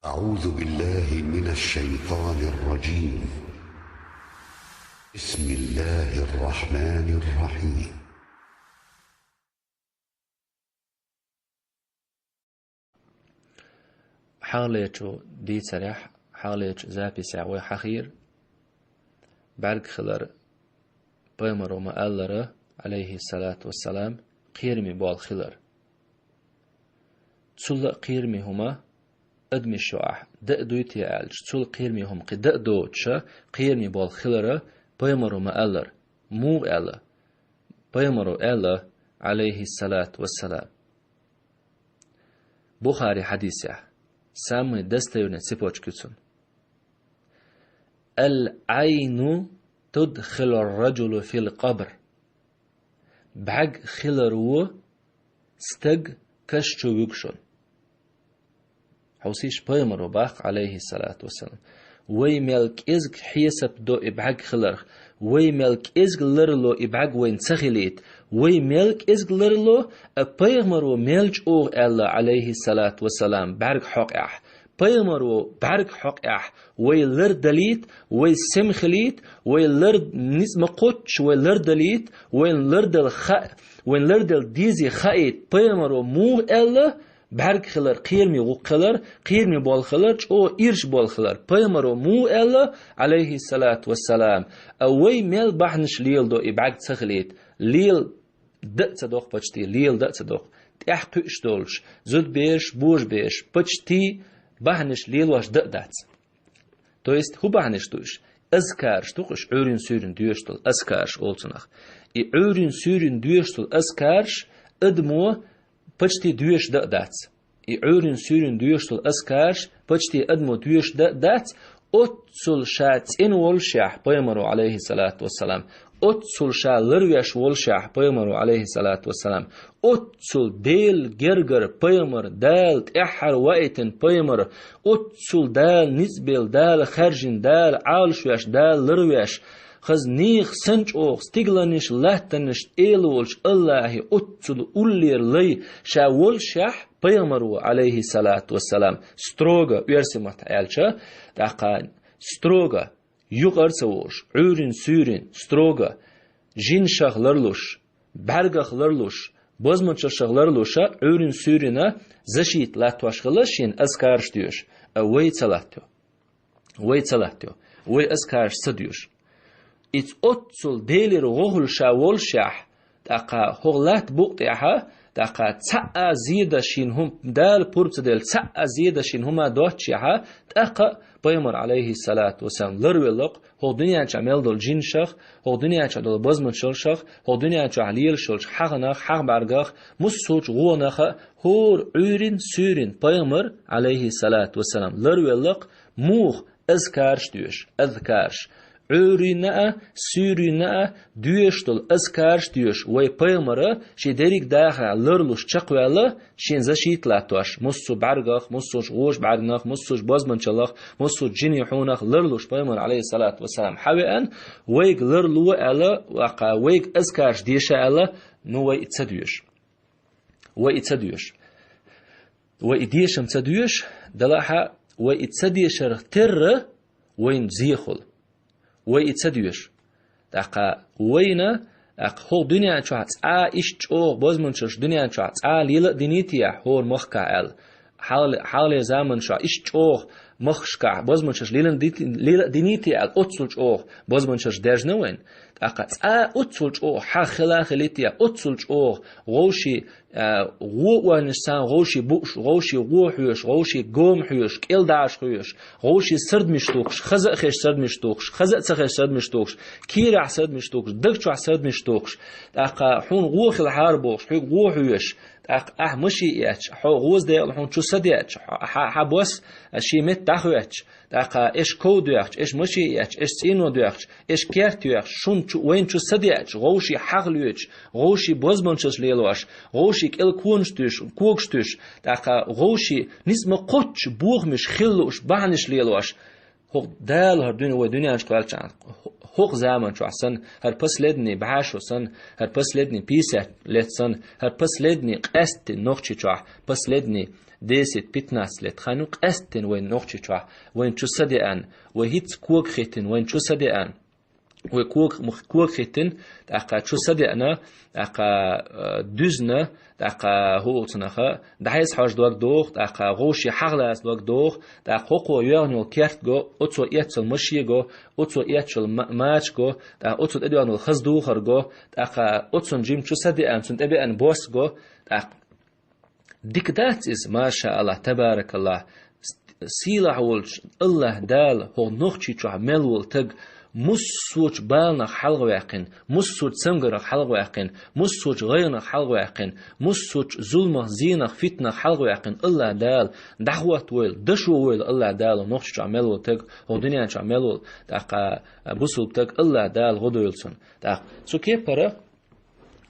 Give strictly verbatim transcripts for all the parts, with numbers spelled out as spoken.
أعوذ بالله من الشيطان الرجيم. بسم الله الرحمن الرحيم. Хьалхалерчу дийцарехь, хьалхалерчу записехь вай хьахийра, бӀаьрг хилар, пайхамаро ма-аллара, Ӏалайхи салату вассалам, кхераме болх хилар. Цул а кхераме хӀума адамашна ахь даа дуй те аьлча, цул кхераме хӀума кхин даа доцуша, кхераме болх хилара пайхамаро ма-аллара. Муха аьлла? Пайхамаро аьлла, Ӏалайхи салату вассалам. Бухари хьадисехь, самый достоверный цепочка ю цунна: «Ал-Ӏайну тудхилур-раджула фил-къабр». БӀаьрг хилар ву стаг каш чу вуьгу шуна. Хьовсийша, пайхамаро боху, Ӏалайхи салату вассалам: «Вай мел кӀезиг хьесап до и бӀаьрг хиларх, вай мел кӀезиг ларло и бӀаьрг вайна ца хилийта, вай мел кӀезиг ларло, а пайхамаро мел чӀогӀа аьлла, Ӏалайхи салату вассалам, бӀаьрг хьокъехь. Пайхамаро бӀаьрг хьокъехь вай лардалийта, вай сема хилийта, вай лар-, ницкъ ма кхоччуш вай лардалийта, вайна лардала хаа, вайна лардала дезий хаийта, пайхамаро муха аьлла, бӀаьрг хилар кхераме гӀуллакх хилар, кхераме болх хилар, чӀогӀа ирча болх хилар, пайхамаро муха аьлла, Ӏалайхи салату вассалам, а вай мел бахьанаш леладо и бӀаьрг ца хилийта, лела даа ца доху почти, лела даа ца доху, тӀаьхьа кхуьуш долуш, зудабераш, божабераш, почти бахьанаш лелош даа дац». То есть, хӀун бахьанаш ду уьш? Азкараш ду-кх уьш, Ӏуьйрин суьйрин доьшуш долу азкараш олу цунах. И Ӏуьйрин суьйрин доьшуш долу азкараш адамо почти доьшуш даа дац. И Ӏуьйрин суьйрин доьшуш долу азкараш почти адамо доьшуш даа дац, оццул ша цӀена волушехь, пайхамаро, Ӏалайхи салату вассалам, оццул ша ларвеш волушехь, пайхамаро, Ӏалайхи салату вассалам, оццул Делан гергара пайхамар, Дала тӀаьххьара ваийтина пайхамар, оццул Дала ницкъ белла, Дала хаьржина, Дала Ӏалашвеш, Дала ларвеш, хаза нехан санна чӀогӀа стигланаш, латтанаш Эла волчу АллахӀе оццул уллера лай ша волушехь, пайхамаро, Ӏалайхи салату вассалам, строго, оьрсийн маттахь аьлча, тӀаккха строго, юкъара ца волуш, Ӏуьйрин суьйрин, строго, жинашах ларлуш, бӀаьргах ларлуш, бозмачаллех ларлуша, Ӏуьйрин суьйрина защита латтош хилла шена азкараш доьшуш, а вай ца латтайо. Вай ца латтайо. Вай азкараш ца доьшу. Иза оццул Делера гӀо хуьлуш ша волушехь, тӀаккха хӀокху латта букъа тӀехьа, тӀаккха цхьа а зен деш шена хӀума, Дала пурба ца делла, цхьа а зен деш шена хӀума доццушехьа, тӀаккха а пайхамар, Ӏалайхи салату вассалам, ларвелла-кх хӀокху дуьнен чохь мел долу жинашах, хӀокху дуьнен чохь долу бозмачаллех, хӀокху дуьнен чохь лелаш йолчу хьагӀанах, хьагӀбӀаьргах, массо а гӀонах а, хӀора Ӏуьйрин суьйрин пайхамар, Ӏалайхи салату вассалам, ларвелла-кх, муха, азкараш доьшу, азкараш. Ӏуьйрина а, суьйрина а доьшуш долу азкараш доьшу вай пайхамара, шен дерриг а дахарехь ларлуш чекхваьлла, шен защита латтош, массо а бӀаьргах, массо а гӀоша бӀаьрганах, массо а бозмачаллех, массо а жинийн хьонах ларлуш пайхамар, Ӏалайхи салату вассалам, хьавеана, вайга ларло аьлла, ваккха, вайга азкараш деша аьлла, ну вай и ца доьшу. Вай и ца доьшу. Вай и дешам ца доьшу, делахь а вай и ца дешарх терра вайна зен хуьлу. Вай и ца доьшу. ТӀаккха вайна, тӀаккха хӀокху дуьнен чохь цкъа иштта чӀогӀа бозмачаллаш дуьнен чохь цкъа лела а диний те хӀора махкахь аьлла, хьал-, хьалхалера заманчохь иштта чӀогӀа махкашкахь бозмачаллаш лела а ди-, лела а диний те аьлла, оццул чӀогӀа бозмачаллаш даьржина вайна. ТӀаккха цкъа оццул чӀогӀа хьагӀ хила а хилий те, оццул чӀогӀа вовшийн а, гӀо ойнаш царна, вовшийн бууш, вовшийн гӀо хьоьжуш, вовшийн гома хьоьжуш, кӀелдӀаш хьоьжуш, вовшийн сардамаш тухуш, хаза а хезаш сардамаш тухуш, хаза а ца хезаш сардамаш тухуш, кийрахь сардамаш тухуш, даг чохь сардамаш тухуш, тӀаккха хьуна гӀо хилахьара бохуш, хьоьга гӀо хьоьжуш, тӀаккха ахь машен эцча, хьо гӀоза декъала хьуна чу са деъча, хьо-, хьа-, хьан бос шен метта дӀахӀоьттича, тӀаккха эш ков доьхча, эш машен эцча, эш цӀено доьхча, эш керт йоьхча, шуна чу, вайна чу са деъча, вовшийн хьагӀ лоьцуш, вовшийн бозманчаллаш лелош, вовшийн кӀел конаш туьш, когаш туьш, тӀаккха вовшийн ницкъ ма кхоччу бохамаш хила лууш, бахьанаш лелош, ХӀокху Дала хӀара дуьне вай дуьнен чу кхаьллачхьана, хӀокху заман чохь санна, хӀара последний бӀе шо санна, хӀара последний пятьдесят лет санна, хӀара последний къаьсттина Нохчийчохь, последний десять-пятнадцать лет хан ю къаьсттина вайн Нохчийчохь, вайн чу са деана, вай хӀинцца кога хӀиттина, вайн чу са деана. Вай кога, кога хӀиттина, тӀаккха чу са деана, тӀаккха, а, дуьзна, тӀаккха хӀуъу цунаха, дӀахьеса хьожа дог доху, тӀаккха гӀовше хьагӀлаза дог доху, тӀаккха хӀокхо йоьгӀна йолу керт го, оцо эццал машен го, оцо эццал ма-, мача го, тӀаккха оцо тӀедоьгӀна йолу хаза духар го, тӀаккха оцунна жима чу са деана, цунна тӀебеана бос го, тӀаккха дика дац иза, маша Аллах, табаракаллах. Сийлахь волчу Аллах Дала хӀокху Нохчийчохь мел волу таг муссочу баланах хьалхаваьккхина, муссочу цамгарах хьалхаваьккхина, муссочу гӀайгӀанах хьалхаваьккхина, муссочу зуламах, зенах, фитнах хьалхаваьккхина Аллах Дала дӀахӀоттавойла, дашо войла Аллах Дала Нохчийчохь мел волу таг, хӀокху дуьнен чохь мел волу, тӀаккха бусулба таг Аллах Дала гӀо дойла цунна. ТӀаккха цу кепара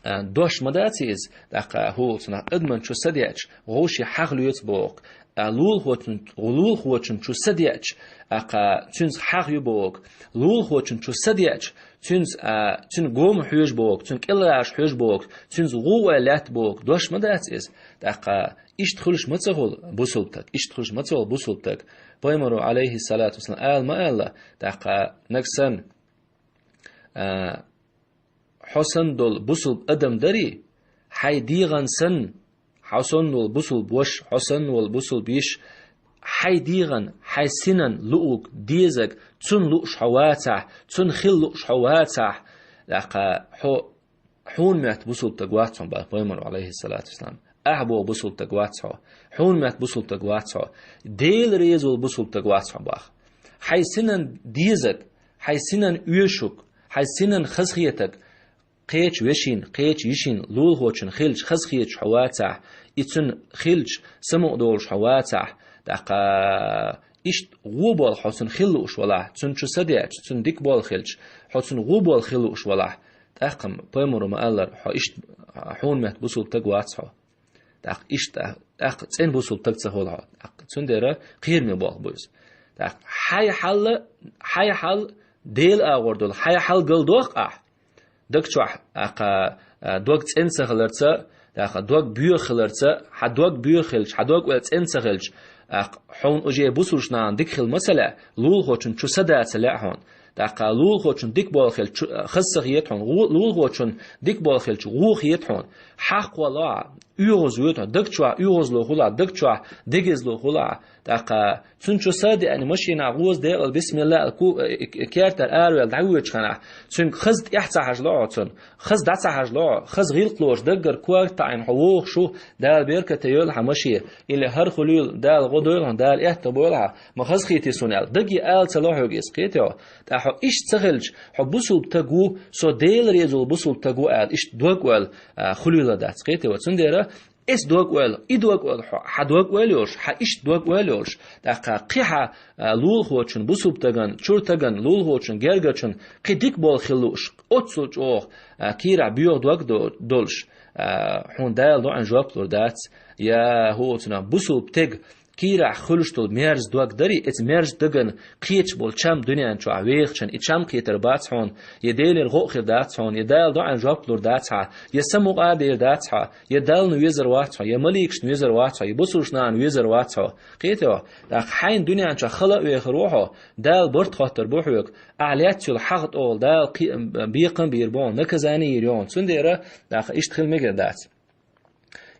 а, дош ма дац иза, тӀаккха хӀуъу цунах адаман чу са деача, гӀовше хьагӀ лоьцу боху. А, лулахочун, лулахочун чу са деача, тӀаккха цуьнца хьагӀ ю боху. Лулахочун чу са деача, цуьнца, а, цуьнан гома хьоьжу боху, цуьнан кӀелхьарбаш хьоьжу боху, цуьнца гӀу ойла лаьтта боху. Дош ма дац иза, тӀаккха иштта хуьлуш ма ца хуьлу бусулба таг, иштта хуьлуш ма ца хуьлу бусулба таг. Пайхамаро, алейхиссалату вассалам, ала ма аьлла, тӀаккха нагахь санна, а, хьо санна долу бусулба адам дарий, хьайн дегӀан санна, хьо санна волу бусулба ваша, хьо санна волу бусулба йиша, хьайн дегӀан, хьайн синан луъург, дезарг, цунна лууш хьо вацахь, цунна хила лууш хьо вацахь, тӀаккха хьо, хьуна моьтту бусулба таг вац хьо, боху Пайхамаро, алейхиссалату вассалам. Ахьа боху бусулба таг вац хьо, хьуна моьтту бусулба таг вац хьо, Дела реза волу бусулба таг вац хьо, боху. Хьайн синан дезарг, хьайн синан оьшург, хьайн синан хазахетарг, кхечу вешин, кхечу йишин, лулахочун хилча, хазахеташ хьо вацахь, и цуьнан хилча, самукъадолуш хьо вацахь, тӀаккха иштта гӀо болу хьо цунна хила лууш валахь, цунна чу са деача, цунна дика болу хилча, хьо цунна гӀо болу хила лууш валахь, тӀаккха Пайхамаро ма-аллара, хьо иштта хьуна моьтту бусулба таг вац хьо. ТӀаккха иштта, тӀаккха цӀена бусулба таг ца хуьлу хьо. ТӀаккха цундела кхераме болх бу иза. ТӀаккха хьайн хьал, хьайн хьал, Делан агӀор долу хьайн хьал галдоккху ахь. Даг чохь, тӀаккха, а, дог цӀена ца хиларца, тӀаккха дог боьха хиларца, хьан дог боьха хилча, хьан дог ойла цӀена ца хилча, тӀаккха хьуна уже бусулбачу нахана дика хила ма ца лаьа, лулахочун чу са да ца лаьа хьуна. ТӀаккха лулахочун дика болу хилча, чу, хаза ца хета хьуна, гӀо-, лулахочун дика болу хилча, гӀо хета хьуна. Хьакхо ло ахь, оьгӀаз воьду хьуна, даг чохь оьгӀазло хуьлу ахь, даг чохь дегазло хуьлу ахь. ТӀаккха цуьнан чу са а деана, машенахь гӀоза декъала бисмилла аьлла, ку-, э, э, кертара араваьлла дӀавоьдучу хенахь, цуьнга хаза тӀаьхьа ца хьажало хьо цунна, хаза дӀа ца хьажало хьо, хаза гӀиллакх лоцуш даггара кога таӀийна хьо вогӀуш ву, Дала беркате йойла хьан машен, или хӀара хуьлийла, Дала гӀо дойла хьуна, Дала аьтто бойла хьан, ма хазахетий суна аьлла, даге ала ца ло хьоьга иза, кхетий хьо? ТӀаккха хьо иштта ца хилча, хьо бусулба таг ву, со Дела реза волу бусулба таг ву аьлла, иштта дог ойла, а, хуьлийла дац, кхетий хьо? Цундела эса дог ойла, и дог ойла хьо, хьан дог ойла йолуш, хьан иштта дог ойла йолуш, тӀаккха кхин хьан, а, лулахочун, бусулба таган, чуьра таган, лулахочун, гергарчун кхин дика болу хила лууш, оццул чӀогӀа, а, кийрахь боьха дог до-, долуш, а, хьуна Дала доӀина жоп лур дац, я хӀуъу цунах бусулба таг, кийрахь хуьлуш долу мерза дог дарий, эца мерза даган кхеташ болу чам дуьнен чохь вехачун, и чам кхетар бац хьуна, я Делера гӀо а хир дац хьуна, я Дала доӀина жоп лур дац хьан, я самукъа а дер дац хьан, я Далла везар вац хьо, я маликашна везар вац хьо, я бусулбачу нахана везар вац хьо. Кхетий хьо? ТӀаккха хьайна дуьнен чохь хала а вехар ву хьо, Дала барт хоттар бу хьоьга, ахьа лаьцна йолу хьагӀ тӀехула Дала кхи-, бекхам а бийр бу хьуна, наказание йийр ю хьуна. Цундела, тӀаккха иштта хила мегар дац.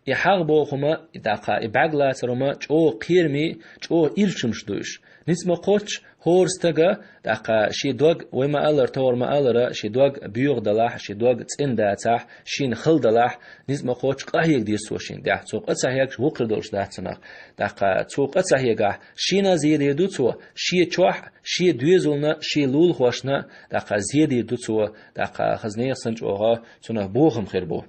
И хьагӀ боху хӀума, и тӀаккха и бӀаьрг лацар хӀума чӀогӀа кхераме, чӀогӀа ирчамаш ду уьш. Ницкъ ма кхоччу хӀора стага, тӀаккха шен дог, вай ма-аллара, товр ма-аллара, шен дог боьха далахь, шен дог цӀена дацахь, шена хала далахь, ницкъ ма кхоччу къахьега деза цо шена тӀехь. Цо къа ца хьегаш вукхуьр долуш дац цунах. ТӀаккха цо къа ца хьегахь, шена а зен дийр ду цо, шен чохь, шен доьзална, шен лулахошна, тӀаккха зен дийр ду цо, тӀаккха хаза нехан санна чӀогӀа цунах бохам хир бу.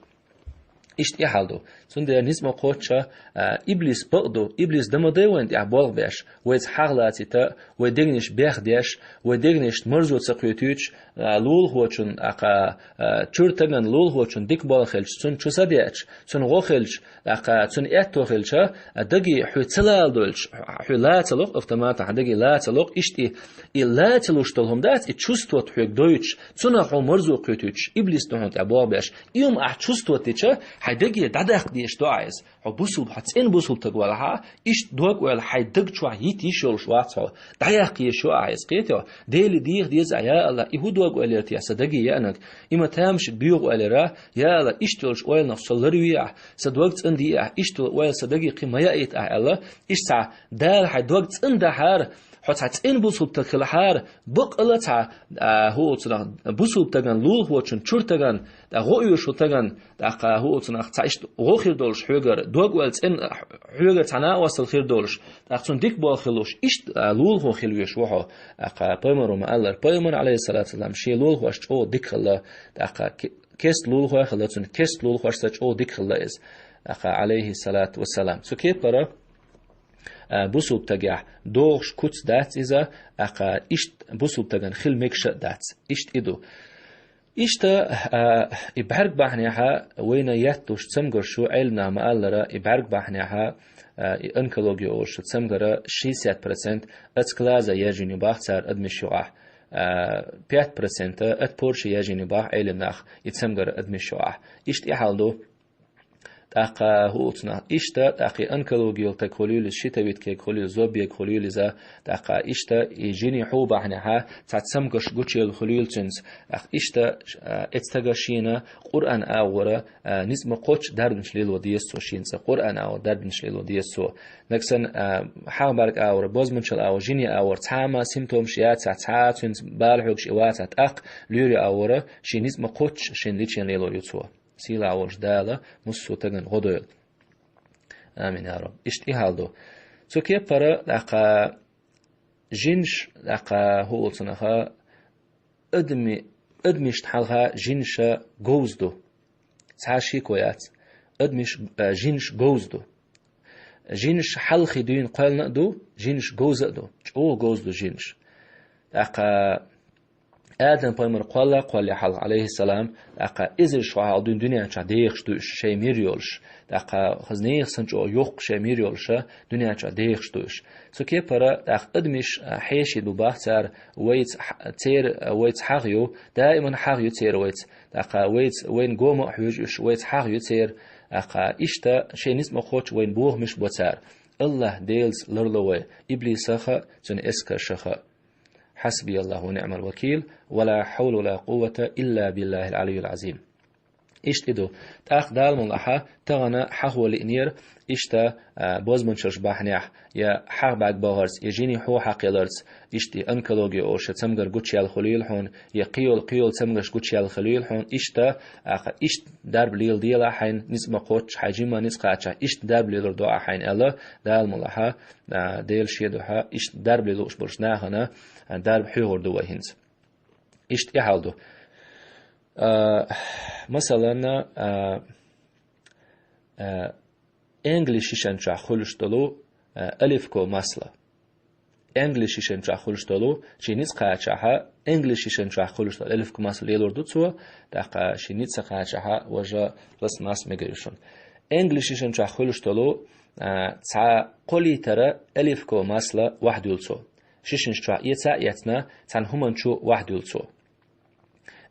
Иштта и хьал ду. Цундела ницкъ ма кхоччу, а, иблис бакъ ду, иблис дан ма дай вайна тӀехь болх беш, вайца хьагӀ лацита, вай дегнаш бехдеш, вай дегнашна марзо ца кхетуьйтуш, а, лулахочун, а, кха, а, чуьра тагана лулахочун дика болх хилча, цунна чу са деача, цунна гӀо хилча, а, кха, цунна аьтто хилча, а, даге хьоьга ца лала дойлуш, хьоьга ла ца локх, автоматом хьан даге ла ца локх, иштта и, и ла ца луш долу хӀума дац, и чувствовать хьоьга дойтуш, цунах хьо марзо кхетуьйтуш, иблис ду хьуна тӀехь болх беш, и хӀума ахь чувствовать дича, хьайн даге дӀадаккха дезаш ду ахь иза. Хьо бусулба, хьо цӀена бусулба таг валахьа, иштта дог-ойла хьайн даг чохь йита йиш йолуш вац хьо. ДӀаяккха езаш ю ахь иза, кхетий хьо? Деле деха деза ахь, я АллахӀ, и хӀун дог-ойла яра те сан даге яанарг? И ма тамашийна боьха ойла яра, я АллахӀ, иштта йолчу ойланах со ларве ахь, сан дог цӀанде ахь, иштта йолу ойла сан даге кхин ма яийта ахь аьлла, иштта цхьа Дала хьайн дог цӀандахьара, хьо цхьа цӀена бусулба таг хилахьара, баккъала цхьа, а, хӀу олу цунах, бусулба тагана, лулахочун чуьра тагана, тӀаккха гӀо оьшу тагана, тӀаккха хӀу олу цунах цхьа иштта гӀо хир долуш хьоьгара, дог-ойла цӀена хьоьгара цхьа накъосталла хир долуш, тӀаккха цунна дика болх хилуш, иштта, а, лулахо хила везаш ву хьо. ТӀаккха пайхамаро ма-аллара, пайхамар, алейхиссалату вассалам, шен лулахошца чӀогӀа дика хилла, тӀаккха ке-, кеста лулахой хилла, цуьнан кеста лулахошца чӀогӀа дика хилла иза. ТӀаккха, алейхиссалату вассалам. Цу кепара, а, бусулба тагехь догӀуш куц дац иза, тӀаккха иштта бусулба тагана хила мегаш а дац. Иштта и ду. Иштта, а, и бӀаьрг бахьанехьа вайна етталуш цамгарш ю, Ӏелам наха ма-аллара, и бӀаьрг бахьанехьа, а, и онкология олуш ю цамгар шестьдесят процент ацклаза ержийна ю бах цара адамаш юкъахь, а, пять процент от порчи ержийна ю бах Ӏелам наха и цамгар адамаш юкъахь. Иштта и хьал ду. ТӀаккха хӀу олу цунах иштта, тӀаккха и онкология йолу таг хуьлийла иза, щитовидка хуьлийла, зоб бега хуьлийла иза, тӀаккха иштта и жинийн хьу бахьанехьа цхьа цамгарш гучуяьлла хуьлийла цуьнца, тӀаккха иштта, а, эцу стага шена Къуръан агӀора, а, ницкъ ма кхоччу дарбанаш лело деза цо шена цкъа, Къуръан агӀора дарбанаш лело деза цо. Нагахь санна, а, хьагӀ бӀаьрг агӀора, бозбунчалла агӀора, жиний агӀора, цхьа а ма симптомаш яцахь, цхьа а цуьнца бала хьоьгуш и вацахь, тӀаккха лоьрий агӀора шен ницкъ ма кхоччу шен лечение лело ю цо. Сийлахь волчу Дала массо а тагана гӀо дойла. Амин, я Рабб. Иштта и хьал ду. Цу кепара, тӀаккха жинаш, тӀаккха хӀу олу цунаха, адами-, адамашна хьалха жинаша говза ду. Цхьа а шеко яц. Адамаш, а, жинаш говза ду. Жинаш хьалхе дуьйна кхоьллина а ду, жинаш говза а ду. ЧӀогӀа говза ду жинаш. ТӀаккха Адам пайхамар кхолла а кхоллале хьалха, алейхиссалам, тӀаккха эзар шо хьалха дуьйна дуьнен чохь дехаш ду уьш, шайн мир йолуш. ТӀаккха хаза нехан санна чӀогӀа йоккха шайн мир йолуша, дуьнен чохь дехаш ду уьш. Цу кепара, тӀаккха адамаш, а, хьеший ду бах цара, вайца хьа-, церан, а, вайца хьагӀ ю, даиман хьагӀ ю церан вайца. ТӀаккха вайца, вайна гома а хьоьжу уьш, вайца хьагӀ ю церан. ТӀаккха иштта шайн ницкъ ма кхоччу вайна бохамаш а бо цара. АллахӀ Делаца ларло вай иблисах а, цуьнан эскаршах а. حسبي الله ونعم الوكيل، ولا حول ولا قوة إلا بالله العلي العظيم. Иштта и ду. ТӀаккха Дала мукъ лахь, тахана хьахо лиънера, иштта, а, бозбунчаллаш бахьанехь, я хьагӀ бӀаьрг бахарца, я жинийн хьу хьакхелларца, иштта и онкология олуш цамгар гучуяьлла хуьлийла хьуна, я кхийолу, кхийолу цамгарш гучуяьлла хуьлийла хьуна, иштта, а, кха, иштта дарба леладелахь хьайна, ницкъ ма кхоччу, хьайн жимма ницкъ кхачахь, иштта дарба лелор ду ахь хьайна аьлла, Дала мукъ лахь, а, Дела шен дуьхьа, иштта дарба лелуш болуш нахана, а, дарба хьоьхур ду вай хӀинца. Иштта и хьал ду. А, масалан, а, а, энгли шишан чохь хуьлуш долу, а, оливковое масло. Энгли шишан чохь хуьлуш долу, шен ницкъ кхачахьа, энгли шишан чохь хуьлуш долу оливковое масло лелор ду цо, тӀаккха шен ницкъ ца кхачахьа, важа пластмасса мегар ю шуна. Энгли шишан чохь хуьлуш долу, а, цхьа кхо литра оливковое масло вахьдуьлу цо. Шишанаш чохь эца а эцна, цхьана хӀуманчу вахьдуьлу цо.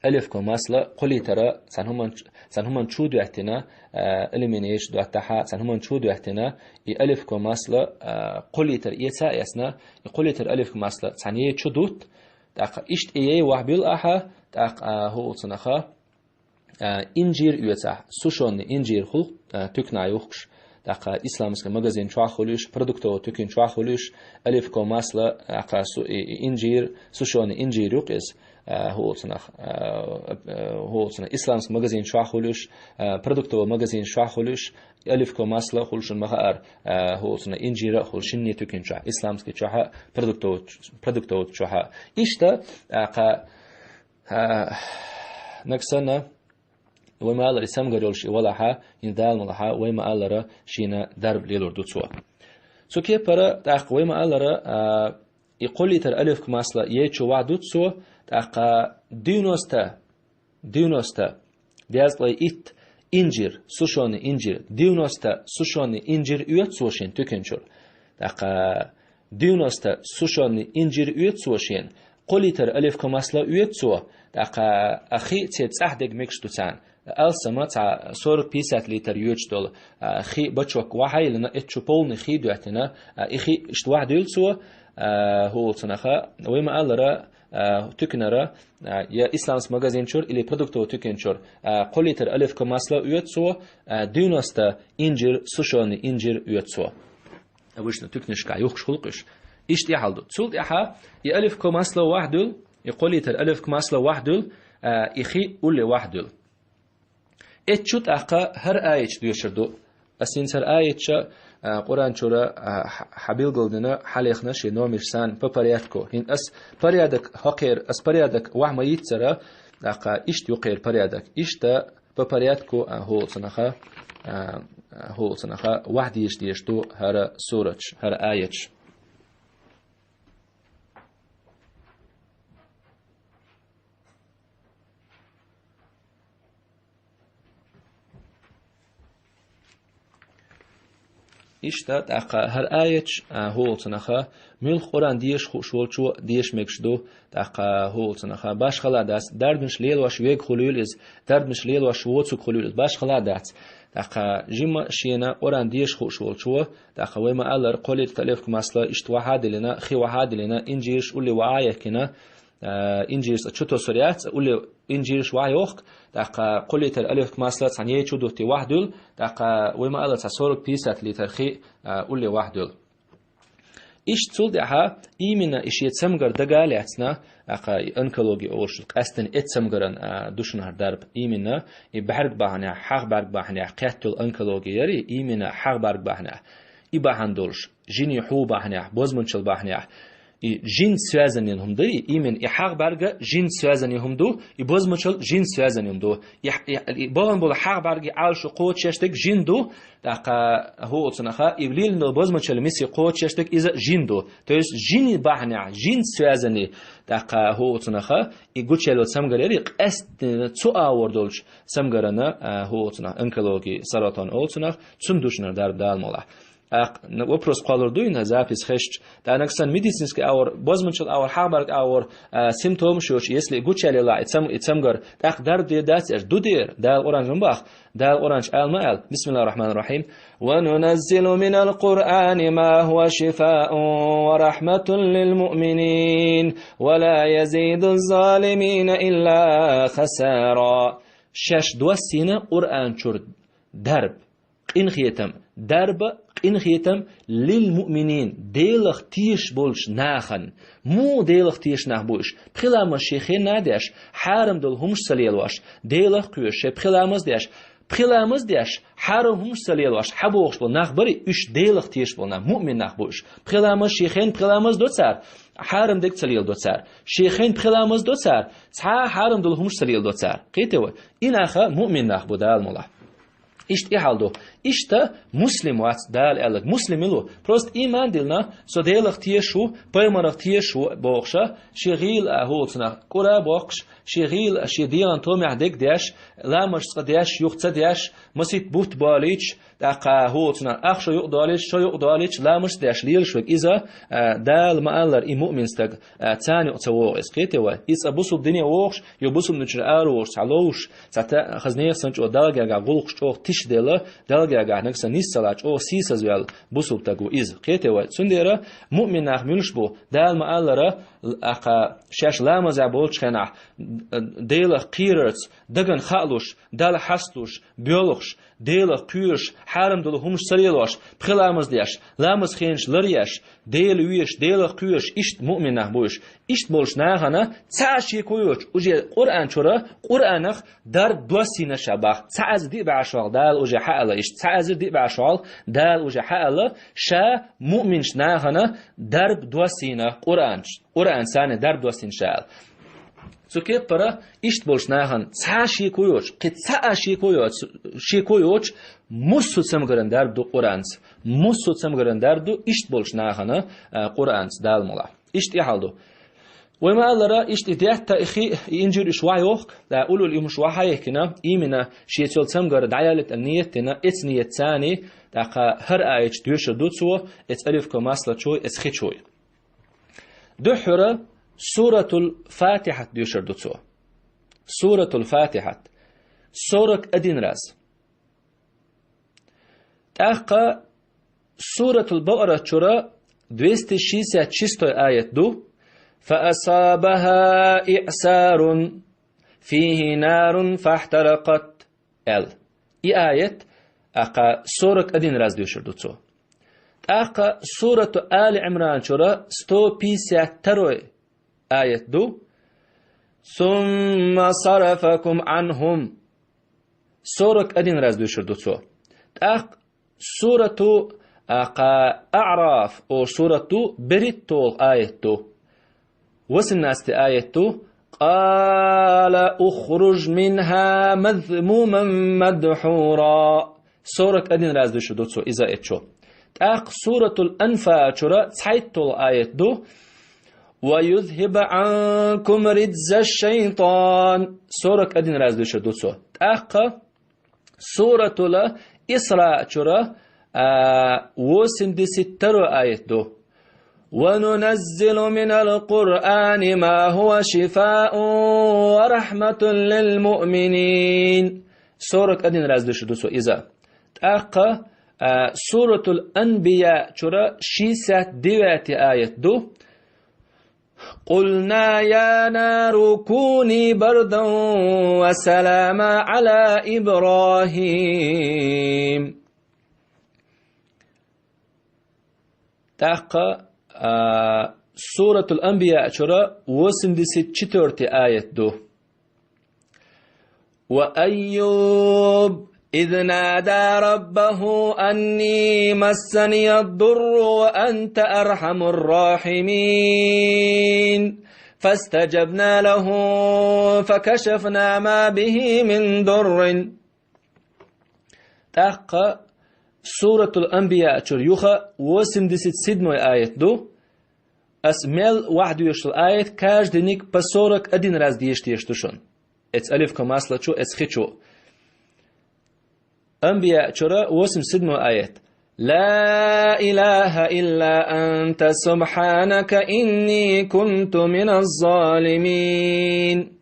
Оливковое масло кхо литра цхьана хӀуман-, цхьана хӀуманчу доьттина, а, алюминиечу доттахьа, цхьана хӀуманчу доьттина, и оливковое масло, а, кхо литра эца а эцна, и кхо литра оливковое масло цхьана ечу дутт, тӀаккха иштта и яй вахьбуьлу ахьа, тӀаккха, а, хӀу олу цунаха, а, инжир оьцахь, сушёный инжир хуьлу, а, туькнахь юхкуш, тӀаккха исламский магазин чохь хуьлуш, продуктовый туькин чохь хуьлуш, оливковое масло, тӀаккха су-, и, и инжир, сушёный инжир юкъ иза, а, хӀу олу цунах, а, а, хӀу олу цунах, исламский магазин чохь хуьлуш, а, продуктовый магазин чохь хуьлуш, оливковое масло хуьлу шуна ма хаара, а, хӀу олу цунах, инжира а хуьлу шинне туькин чохь, исламский чохьа, продуктовый, продуктовый чохьа. Иштта, тӀаккха, а, нагахь санна, вай ма аллара, и цамгар йолуш и валахьа, хӀинца Дала мукъалахь, вай ма аллара, шена дарба лелор ду цо. Цу кепара, тӀаккха вай ма аллара, а, и кхоллийтар алиф масала яйчу вахь ду цо, тӀаккха девяносто, девяносто, дезткъе итт инжир, сушёный инжир, девяносто сушёный инжир оьцу цо шена туьканчуьра. ТӀаккха девяносто сушёный инжир оьцу цо шена, кхоллийтар оливковое масло оьцу цо, тӀаккха а хи цӀе цӀахь дерг мегаш ду царна. Алсама цхьа сорок-пятьдесят литр йоьдуш долу, а, хи бачок вахь а йиллина, эццу чу полный хи доьттина, а, и хи иштта вахь дуьллу цо, а, хӀуъа цунах, вай ма аллара, а, туьканара, а, я исламский магазин чуьра или продуктовый туькан чуьра, а, кхоллийтар оливковое масло оьцу цо, а, девяносто инжир, сушёный инжир оьцу цо. Обычно туьканашкахь юхкуш хуьлу-кх уьш. Иштта и хьал ду. Цул тӀаьхьа и оливковое масло вахь дуьллу, и кхоллийтар оливковое масло вахь дуьллу, а, и хи улле вахь дуьллу. Эццу чу тӀаккха хӀара аяташ доьшур ду. Ас хӀинца хӀара аяташ, а, Къуръан чуьра, а, хьа-, хьабилгалдина, хьалехна шен номерш санна по порядку. ХӀинца ас порядок хӀокхера, ас порядок вахь ма йийццара, тӀаккха иштта юккъера порядок. Иштта по порядку, а, хӀуъа цунах, а, а, хӀуъа цунах вахь дийша дийша ду хӀара сураташ, хӀара аяташ. Иштта тӀаккха хӀара аяташ, а, хӀуъа цунах, муьлхха Къуръан деша хууш волчо деша мегаш ду, тӀаккха хӀуъа цунах, башхала дац, дарбанаш лелош вега хуьлийла иза, дарбанаш лелош воцург хуьлийла иза, башхала дац. ТӀаккха жимма шена Къуръан деша хууш волчо, тӀаккха вай ма аллара, кхоллийтар оливковое масло иштта вахь а диллина, хи вахь а диллина, инжираш улле вахь а яьккхина, а, инжираш чу тосур яц, улле инжираш вахь йохку, тӀаккха кхоллийтар оливковое масло цхьана яйчу дутте вахь дуьллу, тӀаккха вай ма аллара, цхьа сорок-пятьдесят литр хи, а, улле вахь дуьллу. Иштта цул тӀаьхьа именно и шен цамгар дага а лаьцна, тӀаккха и онкология олуш, къаьсттина эццамгаран, а, ду шуна хӀара дарба. Именно и бӀаьрг бахьанехь, хьагӀ бӀаьрг бахьанехь кхетта йолу онкология яра, именно хьагӀ бӀаьрг бахьанехь. И бахьана долуш, жинийн хьу бахьанехь, бозманчал бахьанехь, и жинца связанный хӀума ду, и именно и хьагӀ бӀаьрг а жинца связанный хӀума ду, и бозманчал жинца связанный хӀума ду. И, и, и бахана болу хьагӀ бӀаьргийн Ӏалашо кхочушдерг жин ду, тӀаккха хӀуъа цунах, и лелийна долу бозманчаллин миси кхочушдерг иза жин ду. То есть жинийн бахьанехь, жинца связанный, тӀаккха хӀуъа цунах, и гучуяьлла цамгар яра, и къаьсттина цу агӀор долчу цамгарана, а, хӀуъа цунах, онкология, саратон олу цунах, цунна ду шуна дарба, Дала мукъалахь. ТӀаккха, н-, вопрос кхоллур ду и на запись хезча. ТӀаккха нагахь санна медицинский агӀор, бозманчаллин агӀор, хьагӀ бӀаьрган агӀор, а, симптомаш йолуш, если гучуяьлла и цам-, и цамгар, тӀаккха дарба дер дац аьлча, ду дер, Дала Къуръан чу ма боху, Дала Къуръан чу ала ма аьлла. بسم الله الرحمن الرحيم. وننزل من القرآن ما هو شفاء ورحمة للمؤمنين ولا يزيد الظالمين إلا خسارا. Шаьш доссийна Къуръан чуьра дарба, къинхетам, дарба, къинхетам, лил муъминин, Делах тешаш болчу нахана. Муха Делах тешаш нах бу уьш? Пхи ламаз шен хенна а деш, хьарам долу хӀумаш а ца лелош, Делах а кхоьруш, шайн пхи ламаз а деш, пхи ламаз а деш, хьарам хӀумаш а ца лелош, хьан бохуш болу нах барий, уьш Делах тешаш болу нах, муъмин нах бу уьш. Пхи ламаз шен хенна пхи ламаз а до цара, хьарам дерг а ца леладо цара. Шен хенна пхи ламаз а до цара, цхьа а хьарам долу хӀумаш а ца леладо цара. Кхетий вай? И нах муъмин нах бу, Дала мукъалахь. Иштта и хьал ду. Иштта муслим вац Дала аьлларг. Муслим мила ву? Просто иман диллина, со Делах тешаш ву, пайхамарах тешаш ву бохуш, шен гӀийла а хӀуъа цунах кӀура а боккхуш, шен гӀийла а, шен дегӀан томехь дерг а деш, ламазаш цкъа деш, юха ца деш, масийтта бутт болуьйтуш, тӀаккха хӀуъа цунах ах шо юкъа долуьйтуш, шо юкъа долуьйтуш, ламазаш а деш лелаш верг иза, а, Дала ма-аллара, и муъмин стаг, а, царна юкъа ца вогӀу иза. Кхетий вай? Иза цкъа бусулба дине вогӀуш, я бусулба дин чуьра ара вогӀуш, цхьа ловзуш, цхьа та-, хаза нехан санна чӀогӀа Далла гергахь гӀуллакхаш чӀогӀа тиша делла, Далла гергахь нагахь санна нийса ца лаьа, чӀогӀа сийсазваьлла бусулба стаг ву иза. Кхетий вай? Цундела муъмин нах муьлш бу? Дала ма-аллара, л-, аккха шаьш ламазехь болчу хенахь, д-, Делах кхерарца, дагна хаалуш, Далла хьасталуш, боьлхуш, Делах кхоьруш, хьарам долу хӀумаш ца лелош, пхи ламаз деш, ламаз хенаш ларъеш, Дела везаш, Делах кхоьруш, иштта муъмин нах бу уьш. Иштта болчу нахана цхьа а шеко йоцуш, уже Къуръан чуьра, Къуръанах дарба доссийна ша боху. Цхьа эзар диъ бӀе шо хьалха Дала уже хьаала иштта. Цхьа эзар диъ бӀе шо хьалха Дала уже хьаала ша муъминчу нахана дарба доссийна Къуръан чу. Къуръан санна дарба доссийна ша аьлла. Цу кеппара иштта болчу нахана цхьа а шеко йоцуш, кхин цхьа а шеко йоцуш, шеко йоцуш, муссо а цамгаран дарба ду Къуръанца. Муссо а цамгаран дарба ду иштта болчу нахана, а, Къуръанца, Дала мукъ лахь. Иштта и хьал ду. Вай ма-аллара, иштта и детта, и хи, и инжир уьш ваха йохку, да, уллул и хӀумаш ваха хьаехкина, имина шеца йолу цамгар дӀаялийта аьлла ниет дина, эца ниет цани, тӀаккха хӀара аяташ доьшур ду цо, эца алифко маслачуй, эца хичуй. Дуьххьара суратул Фатихьат доьшур ду цо. Суратул Фатихьат. Сорок один раз. ТӀаккха суратул Бакъарат чура двести шестьдесят шестой аят ду: «فأصابها إعصار فيه نار فاحترقت», аьлла. И аят, аккха, сорок один раз доьшур ду цо. ТӀаккха сурату Али Ӏимран чура сто пятьдесят второй аят ду: «ثم صرفكم عنهم». Сорок один раз доьшур ду цо. ТӀаккха сурату, а, кха, Аъраф, о, сурату берит толу аят ду. Восемнадцатый аят ду: «قال اخرج منها مذموما مدحورا». Сорок один раз доьшур ду цо иза эцчо. ТӀаккха суратул Анфал чура цхьайтталгӀа аят ду: «ويذهب عنكم رجز الشيطان». Сорок один раз доьшур ду цо. ТӀаккха суратул Исра чура, а, восемьдесят второй аят ду: «وننزل من القرآن ما هو شفاء ورحمة للمؤمنين». Сорок один раз доьшур ду цо иза. ТӀаккха, а, суратул Анбия чура шестьдесят девятый аят ду: «قلنا يا نار كوني بردا وسلاما على إبراهيم». ТӀаккха, а, суратул Анбия чура восемьдесят четвёртый аят ду: «وأيوب إذ نادى ربه أني مسني الضر وأنت أرحم الراحمين فاستجبنا له فكشفنا ما به من ضر». ТӀаккха суратул Анбия чура юха восемьдесят седьмой аят ду. Ас мел ваха доьшуш долу аят каждыйниг по сорок один раз деша дезаш ду шуна. Эца алифко маслачу, эца хичу. Анбия чура восемьдесят седьмой аят: «لا إله إلا أنت سبحانك إني كنت من الظالمين».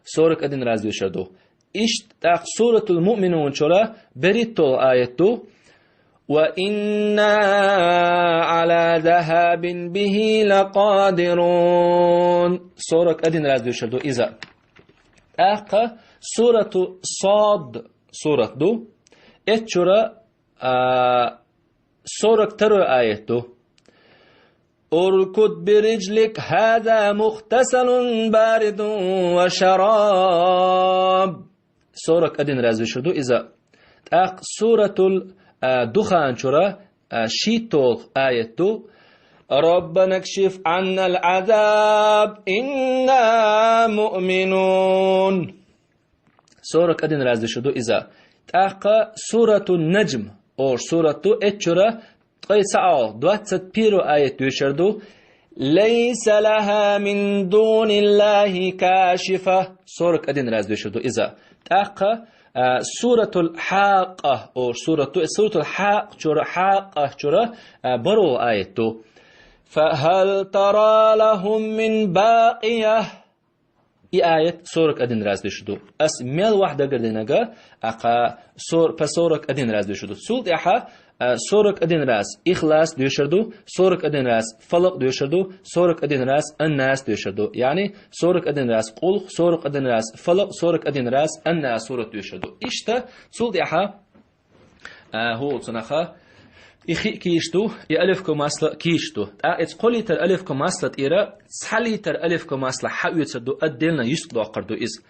Сорок один раз доьшур ду. Иштта тӀаккха суратул Муъминун чура берхӀитталгӀа аят ду: «وإنا على ذهاب به لقادرون». Сорок один раз доьшур ду иза. ТӀаккха сурату Сад сурат ду. Эцчура, а, сорок второй аят ду: «اركض برجلك هذا مغتسل بارد وشراب». Сорок один раз доьшур ду иза. ТӀаккха суратул, а, Духан чура, а, шийтталгӀа аят ду: «ربنا اكشف عنا العذاب إنا مؤمنون». Сорок один раз доьшур ду иза. ТӀаккха сурату Наджм олуш сурат ду, эцчура ткъе цхьаалгӀа, двадцать первый аят доьшур ду: «ليس لها من دون الله كاشفة». Сорок один раз доьшур ду иза. ТӀаккха, а, суратул Хьакъа олуш сурат ду, суратул Хьакъа чура, Хьакъа чура, а, бархӀалгӀа аят ду: «فهل ترى لهم من باقية». И аят сорок один раз доьшур ду. Ас мел ваха дагардинарг, аккха сор-, по сорок один раз доьшур ду. Цул тӀаьхьа, а, сорок один раз Ихлас доьшур ду, сорок один раз Фалакъ доьшур ду, сорок один раз Аннас доьшур ду. Яъни сорок один раз Къулх, сорок один раз Фалакъ, сорок один раз Аннас сурат доьшур ду. Иштта цул тӀаьхьа А, хӀу цунах, и хи кийш ду, и алифко масла кийш ду. ТӀаккха эца кхо литр алифко масла тӀера цхьа литр алифко масла хьаоьцур ду, отдельно юьстах доккхур ду иза.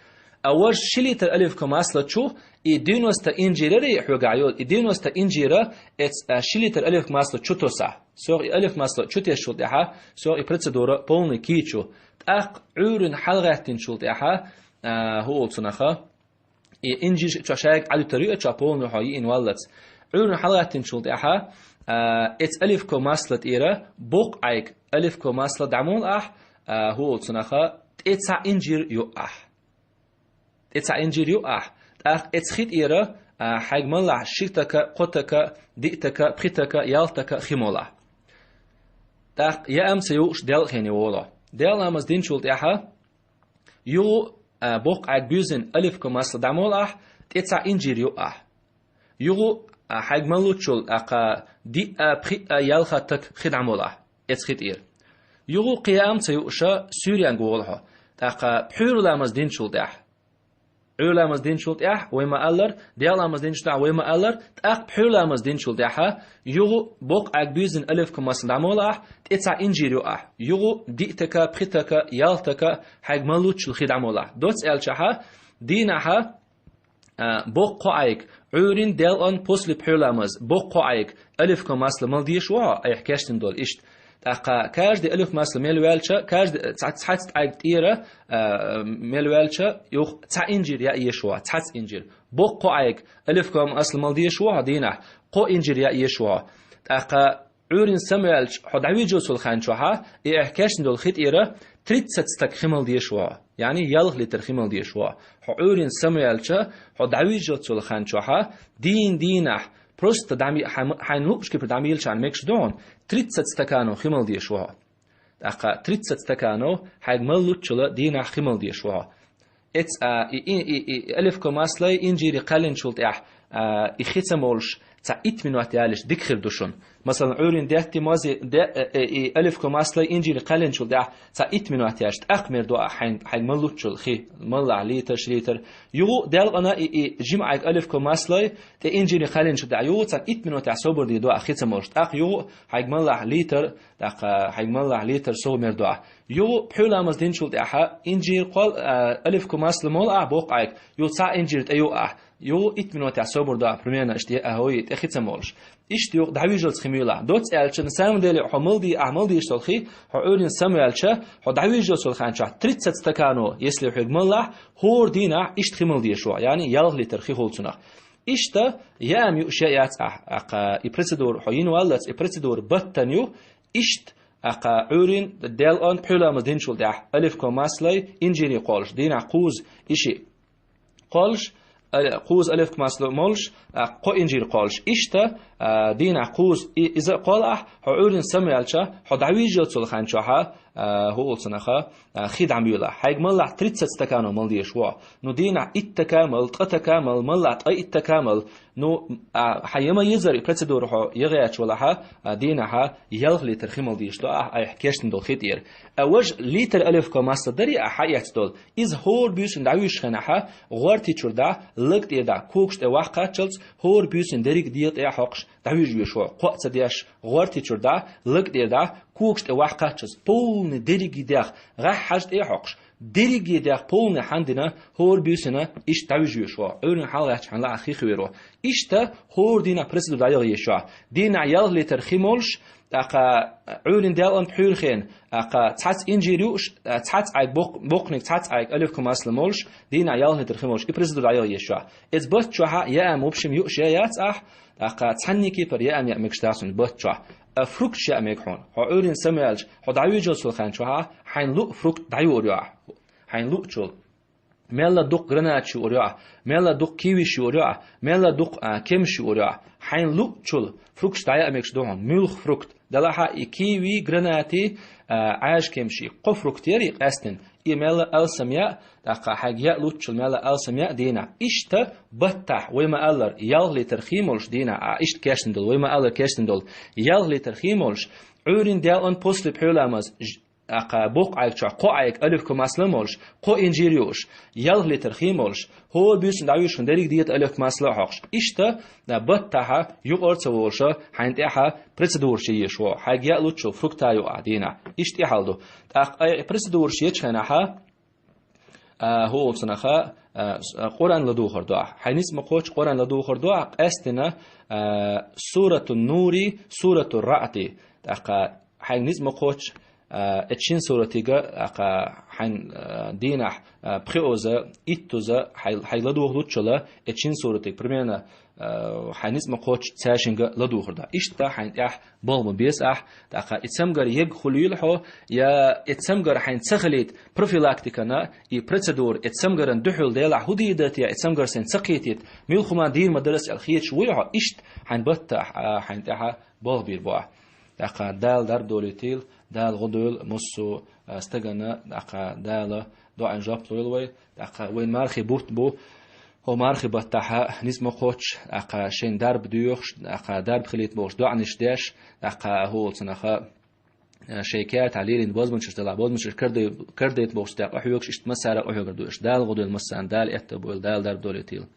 А важа ши литр алифко масла чу и девяносто инжир яри хьоьгахь йолу, и девяносто инжира эца, а, ши литр алифко масла чу тосахь. Сох и алиф масло чу тешчул тӀаьхьа, сох и процедура полный кийчу. ТӀаккха Ӏуьйрин хьалгӀаьттинчул тӀаьхьа, а, хӀу олу цунах, и инжир чу шайга Ӏадуьтур ю, чу полный хьо йиъна валлалц. Ӏуьйрин хьалгӀаьттинчул тӀаьхьа, а, эц алифко масло тӀера боккъайг алифко масло дӀамол ахь, а, хӀу олу цунах, тӀе цхьа инжир ю ахь. ТӀе цхьа инжир ю ахь. ТӀаккха эц хи тӀера, а, хьайга маллахь ши така, кхо така, диъ така, пхи така, ялх така хи мол ахь. ТӀаккха яам ца юуш делкъене волу. Делкъа ламаз динчул тӀаьхьа, югӀу, а, боккъайг буьззина алифко масло дӀамол ахь, тӀе цхьа инжир ю ахь. ЮгӀу, а, хьайга маллуччул, тӀаккха диъ а, пхиъ а, ялх а така хи дӀамол ахь, эц хи тӀера. ЮгӀу кхин яам ца юуш суьйренга волу хьо. ТӀаккха пхьуьйра ламаз динчул тӀаьхьа. Ӏуьйра ламаз динчул тӀаьхьа, вай ма-аллара, делкъа ламаз динчул тӀаьхьа, вай ма-аллара, тӀаккха пхьуьйра ламаз динчул тӀаьхьа, югӀу боккъайг буьззина алифко масло дӀамол ахь, тӀе цхьа инжир ю ахь. ЮгӀу диъ така, пхи така, ялх така, хьайга маллуччул хи дӀамол ахь. Доцца аьлчахьа, дийнахьа, а, боккха кхоъ Ӏайг, Ӏуьйрин делкъан после пхьуьйра ламаз, боккха кхоъ Ӏайг, алифко масло мала дезаш ву хьо, айхьа кечдина долу иштта. ТӀаккха каждый алифко масло мел ваьлча, каждый ца-, цхьацца Ӏайг тӀера, а, мел ваьлча, юха цхьа инжир яа езаш ву хьо, цхьацца инжир. Боккха кхоъ Ӏайг, алифко масло мала дезаш ву хьо дийнахь, кхо инжир яа езаш ву хьо. ТӀаккха Ӏуьйрин самаваьлча, хьо дӀавижалцул хан чохьа, и айхьа кечдина долу хи тӀера тридцать така хи мала дезаш ву хьо, яъни ялх литр хи мала дезаш ву хьо. Хьо Ӏуьйрин самаваьлча, хьо дӀавижалцул хан чохьа, дийна дийнахь, просто дӀами-, хьайн, хьайн луъучу кепара дӀамийлачарна мегаш ду хьуна, тридцать стаканов хи мала дезаш ву хьо. ТӀаккха тридцать стаканов хьайга маллуччула дийнахь хи мала дезаш ву хьо. Эц, а, и, и, и, и, и алифко маслой инжири кхаьллинчул тӀаьхьа, а, и хи ца молуш, цхьа итт минот ялийча дика хир ду шуна. Масалан, Ӏуьйрин детти мози, де, э, э, и алифко маслой инжири кхаьллинчул тӀаьхьа цхьа итт минот ялийча, тӀаккха мер ду ахь хьайн, хьайн маллуччул хи, маллахь литр, ши литр. ЮгӀу делкъана и, и жима Ӏайг алифко маслой, тӀе инжири кхаьллинчул тӀаьхьа югӀу цхьа итт минот тӀехь собар де ду ахь хи ца молуш. ТӀаккха югӀу хьайга маллахь литр, тӀаккха хьайга маллахь литр сов мер ду ахь. Югъу пхьуьйра ламаз динчул тӀаьхьа инжир кхол, а, алифко масло мол ахь боккха Ӏайг, югъу цхьа инжир тӀе ю ахь, югъу итт минот тӀехь собар ду ахь, примерно иштта е ахьой, тӀе хи ца молуш. Иштта югъу дӀавижалц хи муьйлахь. Доцца аьлча, на самом деле, хьо мала ди-, ахь мала дезаш долу хи, хьо Ӏуьйрин самаваьлча, хьо дӀавижалцул хан чохь тридцать стаканов, если хьоьга маллахь, хӀора дийнахь иштта хи мала дезаш ву хьо, яъни ялх литр хи хуьлу цунах. Иштта яам юуш яц ахь, ахь, и процедура хьо йина валлалц, и процедура баттана ю, иштта, ахь, Ӏуьйрин делкъан пхьуьйра ламаз динчул тӀаьхьа алифко маслой инжири кхоллуш, дийнахь кхузза и шиъ кхоллуш, а, кхузза алифко масло молуш, а, кхо инжир кхоллуш. Иштта, а, дийнахь кхузза и, иза а кхолла ахь, хьо Ӏуьйрин самаваьлча, хьо дӀавижалцул хан чохьа, а, хӀу олу цунах, а, хи дӀамуьйлахь. Хьайга маллахь тридцать стаканов мала дезаш ву хьо. Ну, дийнахь итт така мала, ткъа така мала, маллахь ткъе итт така мала. Ну, а, хьан яма йизар и процедура хьо ягӀечу валахьа, а, дийнахьа ялх литр хи мала дезаш ду ахь айхьа кечдина долу хи тӀера. А важа литр алифко масло дари ахь хьаэцна долу, иза хӀора буьйсанна дӀавуьжучу хенахьа, гӀорти чуьра дӀа, лаг тӀера дӀа, когаш тӀе вахкхаччалц, хӀора буьйсанна дерриг а дегӀа тӀе а хьокхуш, дӀавуьжур ву хьо, кхоъ ца деш, гӀорти чуьра дӀа, лаг тӀера дӀа, когаш тӀе вахкхаччалц, полный дерриге а дегӀ, гӀеххьажа тӀе а хьокхуш, дерриге а дегӀ полный хьан дина, хӀора буьйсанна иштта дӀавуьжур ву хьо. Ӏуьйрин хьалгӀаьттича хьан лаахь хи хир ву. Иштта хӀора дийнахь процедура дӀаяла езаш ю ахь. Дийнахь ялх литр хи молуш, тӀаккха Ӏуьйрин делкъан пхьуьйра хенахь, тӀаккха цхьацца инжир юуш, цхьацца Ӏайг боккх-, боккханиг, цхьацца Ӏайг алифко масло молуш, дийнахь ялх литр хи молуш, и процедура дӀаяла езаш ю ахь. Эц батта чохьа яам, в общем, юуш я яц ахь, тӀаккха цхьанники пар яам яа мегаш дац хьуна батта чохь. А фрукташ яа мега хьуна. Хьо Ӏуьйрин самаваьлча, хьо дӀавижалцул хан чохьа, хьайн луъу фрукт дӀаюур ю ахь. Хьайн луъучул. Мелла дукха гранаташ юур ю ахь, мелла дукха кивиш юур ю ахь, мелла дукха, а, кемаш юур ю ахь. Хьайн луъучул фрукташ дӀаяа мегаш ду хьуна, муьлха фрукт. Делахьа и киви, гранати, а, Ӏаьжа кемши, кхо фрукт яри къаьстина. И мелла алсам яа, тӀаккха хьайга яа луъучул мелла алсам яа дийнахь. Иштта баттахь, вай ма-аллара, ялх литр хи молуш дийнахь, а, иштта кечдина долу, вай ма-аллара кечдина долу, ялх литр хи молуш, Ӏуьйрин делкъан после пхьуьйра ламаз, ж-, тӀаккха боккха Ӏайг чохь кхо Ӏайг алифко масло молуш, кхо инжир юуш, ялх литр хи молуш, хӀора буьйсанна дӀавуьжучу хенахь дерриг а дегӀа тӀе алифко масло а хьокхуш. Иштта, а, баттахьа юкъара ца волуша, хьайн тӀехьа процедураш е езаш ву хьо. Хьайга яа луъучул фрукта юа ахь дийнахь. Иштта и хьал ду. ТӀаккха и процедураш ечу хенахьа, а, хӀу олу цунах, а, с-, а, Къуръан ладугӀур ду ахь. Хьайн ницкъ ма кхоччу Къуръан ладугӀур ду ахь, къаьстина, а, Суратун Нури, Суратур Раъди. ТӀаккха хьайга низ ма кхоччу, а, э, шин суратига, тӀаккха хьайн, а, дийнахь, а, пхиоза, иттуза хьай, хьай ладугӀалуччала, э, шин суратига, примерно, а, хьайн низ ма кхоччу цаьшинга ладугӀур да. Иштта хьайн тӀехь болх бан беза ахь, тӀаккха и цамгар ег хуьлийла хьо, я и цамгар хьайн ца хилийта профилактикана, и процедура, и цамгаран дуьхьал делахь хӀу дийр дара те, и цамгар сайн ца кхетийта, муьлхха хӀума дийр ма дара ас аьлла хеташ вуй хьо, иштта хьайн баттахь, а, хьайн тӀехь болх бийр бу ахь. ТӀаккха Дала дарба долийтийла, Дала гӀо дойла массо а, а, стагана, тӀаккха Дала доӀан жоп лойла вай, тӀаккха вайн мархий бутт бу, хӀо мархий баттахь низ ма кхоччу, тӀаккха шайн дарба доьхуш, тӀаккха дарба хилийта бохуш доӀанаш деш, тӀаккха хӀу олу цунах, а, шайн кертахь лелийна бозбунчаш делахь, бозбунчаш кардай-, кардайта бохуш тӀаккха къахьоьгуш, иштта массара а къахьоьгур ду уьш. Дала гӀо дойла массарна, Дала аьтто бойла, Дала дарба долийтийла.